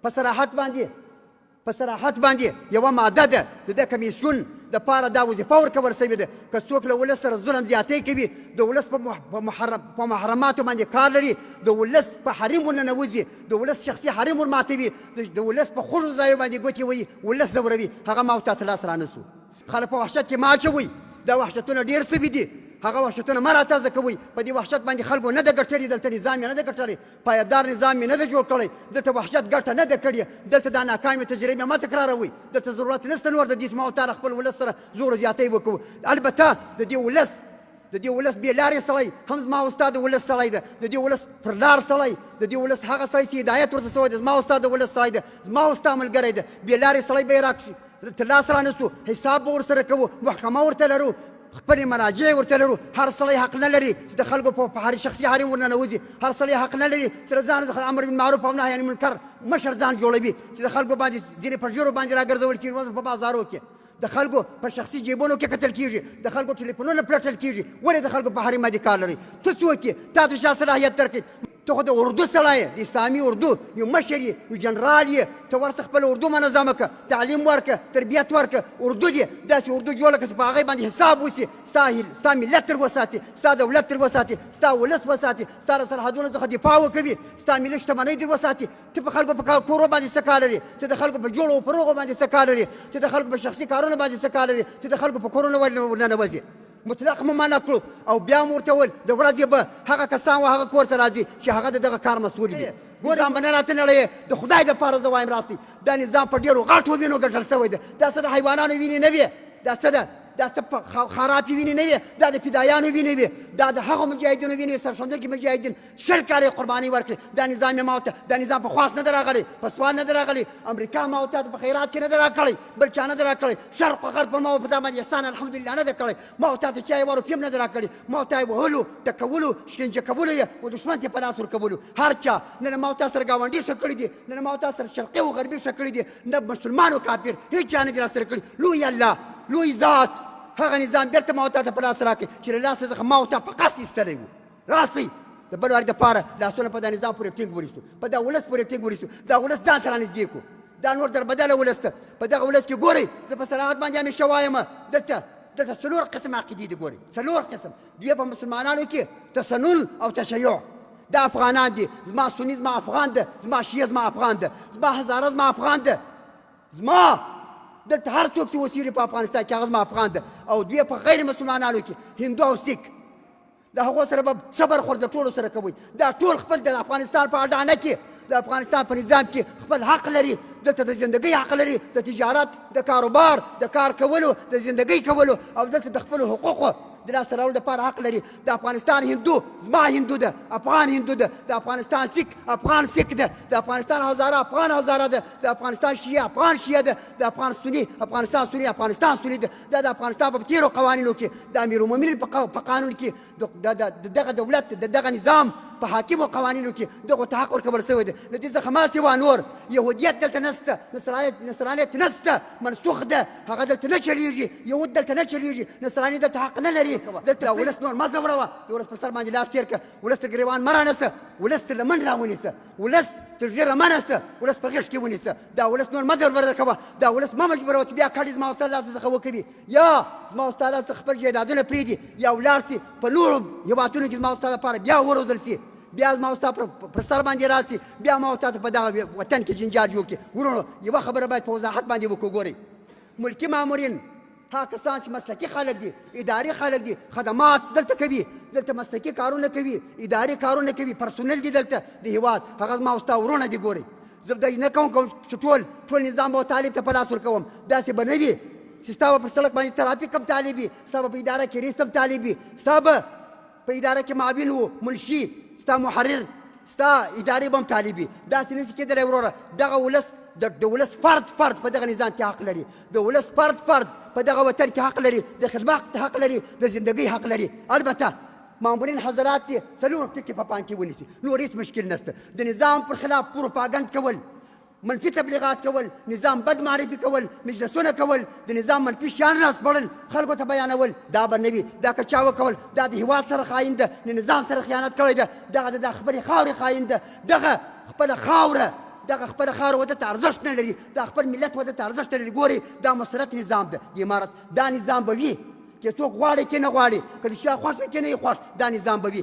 په صراحت باندې، په صراحت باندې یوه ماده ده، د دې کمیسیون د پاره دا وظیفه ورکول شوې ده، که څوک له ولس سره ظلم زیاتی کوي، د ولس په محرماتو باندې کار لري، د ولس په حریم ورننوځي، د ولس شخصي حریم ورماتوي، د ولس په خوږو ځایو باندې ګوتې وهي، ولس ځوروي، هغه ما او تا ته لاس رانه سو. خلک په وحشت کې مه اچوئ، دا وحشتونه ډېر سوي دي، هغه وحشتونه مه راتازه کوئ. په دې وحشت باندې خلکو نه ده ګټلې، دلته نظام یې نه ده ګټلی، پایدار نظام یې نه ده جوړ کړی، دلته وحشت ګټه نه ده کړې، دلته دا ناکامې تجربې مه تکراروئ، دلته ضرورت نشته نور د دې چې ما او تا له خپل ولس سره زور زیاتی وکړو. البته د دې ولس، د دې ولس بې لارې سړی هم زما او ستا د ولس سړی ده، د دې ولس پر لار سړی، د دې ولس هغه سړی چې هدایت ورته سوی ده زما او ستا د ولس سړی ده، زما او ستا ملګری ده. بې لارې سړی به یې راکړي تر لاس رانیسو، حساب به ورسره کوو، محکمه ورته لرو، خپلې مراجع ورته لرو. هر سړی حق نه لري چې د خلکو په هر شخصي حریم ورننوځي، هر سړی حق نه لري چې له ځانه څخه امر بالمعروف او نهی عن المنکر مشر ځان جوړوي، چې د خلکو باندې ځینې په ږیرو باندې راګرځول کېږي، مثلاً په بازارو کې د خلکو په شخصي جیبونو کې کتل کېږي، د خلکو ټلیفونونه پلټل کېږي. ولې د خلکو په حریم باندې کار لري؟ ته څوک یې؟ تا ته چا صلاحیت درکړي؟ ته خو د اردو سړی یې، د اسلامي اردو یو مشر یې، یو جنرال یې، ته ورسه خپله اردو منظمه که، تعلیم ورکه، تربیت ورکه، اردو دې داسې اردو جوړه که چې په هغې باندې حساب وسي، ستا ملت تر وساتي، ستا دولت تر وساتي، ستا ولس وساتي، ستا له سرحدونو څخه دفاع وکوي، ستا ملي شتمنۍ در وساتي. ته په خلکو په کورو باندې څه کار لرې؟ ته د خلکو په جوړو او پروغو باندې څه کار لرې؟ ته د خلکو په شخصي کارونو باندې څه کار لرې؟ ته د خلکو په کورونو ورننوځې؟ مطلق مو منع کړو او بیا مو ورته وویل د ورځې به هغه کسان و هغه کور ته راځي چې هغه د دغه کار مسؤل وي. نظام به نه راته نړوې، د خدای دپاره زه وایم راسئ. دا نظام په ډېرو غټو وینو ګټل شوی دی، دا څه د حیوانانو وینې نه وې، دا څه ده، دا څه په خرابې وینې نه وې، دا د فدایانو وینې وې، دا د هغو مجاهدینو وینې وې، سرښندونکي مجاهدین 20 کاله یې قربانۍ ورکړې. دا نظام یې ما ته، دا نظام په خواست نه دی راغلی، په سوال نه دی راغلی، امریکا ما ته په خیرات کې نه دی راکړی، بل چا نه دی راکړی، شرق و غرب پر ما په دا باندې احسان الحمدلله نه دی کړی، ما ته ته چا یوه روپۍ هم نه دی راکړې، ما ته یې وهلو، ټکولو، شکنجه کولو یې و دښمن ته په لاس ورکولو. هر چا نه ما تا سره ګاونډي ښه کړي دي، نه ما تا سره شرقي او غربي ښه کړي دي، نه مسلمان او کافر، هیڅ چا نه دي راسره کړي. لوی الله، لوی ذات هغه نظام بېرته ما تا ته په لاس راکړي چې له لاسه څخه ما تا په قصد ایستلی و. راسئ د بل وار دپاره لاسونه په دا نظام پورې ټینګ ونیسو، په دا ولس پورې ټینګ ونیسو، دا ولس ځان ته رانږدې کړو، دا نور در بدله ولس ته. په دغه ولس کې ګورئ، زه په صراحت باندې همیشه وایم، دلته څلور قسم عقیدې دي. ګورئ څلور قسم دوی په مسلمانانو کې تسنن او تشیع. دا افغانان دي، زما سني زما افغان ده، زما شیعه زما افغان ده، زما هزاره زما افغان ده، زما دلته هر څوک چې اوسېږي په افغانستان کې هغه زما افغان ده. او دوی په غیر مسلمانانو کې هندو او سیک، د هغو سره به ښه برخورد د ټولو سره کوئ. دا ټول خپل د افغانستان په اډانه کې، د افغانستان په نظام کې خپل حق لري، دلته د زندګۍ حق لري، د تجارت، د کاروبار، د کار کولو، د زندګۍ کولو، او دلته د خپلو حقوقو د لاسته راوړلو لپاره حق لري. د افغانستان هندو زما هندو ده، افغان هندو ده، د افغانستان سیک افغان سیک ده، د افغانستان هزاره افغان هزاره ده، د افغانستان شیعه افغان شیعه ده، د افغان سني افغانستان سني افغانستان سني ده. دا د افغانستان په تیرو قوانینو کې، د امیرالمؤمنین په قانون کې، د دغه دولت د دغه نظام په حاکمو قوانینو کې دغو ته حق ورکول شوی دی. له دې څخه ما سوا نور یهودیت دلته نشته، نصرانیت نشته، منسوخ ده، هغه دلته نه چلیږي، یهود دلته نه چلیږي، نصراني دلته حق نه لري. دلته ولس نور مه ځوروه، د ولس پر سر باندې لاس تېر کړه، ولس تر ګریوان مه رانیسه، ولس تر لمن راونیسه، ولس تر ږیره مه نیسه، ولس په غېږ کې ونیسه. دا ولس نور مه دربدر کوه، دا ولس مه مجبوروه چې بیا کډې زما او ستا لاس څخه وکوي، یا زما او ستا لاس څخه خپل جایدادونه پرېږدي، یا ولاړ سي په نورو هېوادونو کې زما او ستا لپاره بیا وروزل سي، بیا زما او ستا پر سر باندې راسي، بیا ما او تا ته په دغه وطن کې جنجال جوړ کړي. وروڼو یوه خبره باید په وضاحت باندې وکړو. ګورئ ملکي مامورین هغه کسان چې مسلکي خلک دي، اداري خلک دي، خدمات دلته کوي، دلته مسلکي کارونه کوي، اداري کارونه کوي، پرسونل دي دلته د هیواد، هغه زما او ستا وروڼه دي. ګورئ زه به نه کوم چې ټول نظام به طالب ته په لاس ورکوم، داسې به نه وي چې ستا به پر سړک باندې ترافیک هم طالب وي، ستا به په اداره کې رئیس هم طالب وي، ستا به په اداره کې معاون و منشي، ستا محرر، ستا ادارې به هم طالب وي. داسې نه شي کېدلی وروره. دغه ولس د ولس فرد فرد په دغه نظام کې حق لري، د ولس فرد فرد په دغه وطن کې حق لري، د خدمت حق لري، د زندګۍ حق لري. البته مامورین حضرات دې څلور ټکي په پام کې ونیسي، نور هیڅ مشکل نشته. د نظام پر خلاف پروپاګند کول، منفي تبلیغات کول، نظام بد معرفي کول، مجلسونه کول، د نظام منفي شیان راسپړل، خلکو ته بیانول، دا به نه وي. دا که چا وکول دا د هیواد سره خاین ده، د نظام سره خیانت کړی ده، دغه د خپلې خاورې خاین ده، دغه خپله خاوره دغه خپله خاوره وده ته ارزښت نه لري، دا خپل ملت وده ته ارزښت نه لري. ګورئ دا مسلط نظام ده د امارت، دا نظام به وي که څوک غواړي که نه غواړي، که د چا خوښ وي که نه یې خوښ، دا نظام به وي.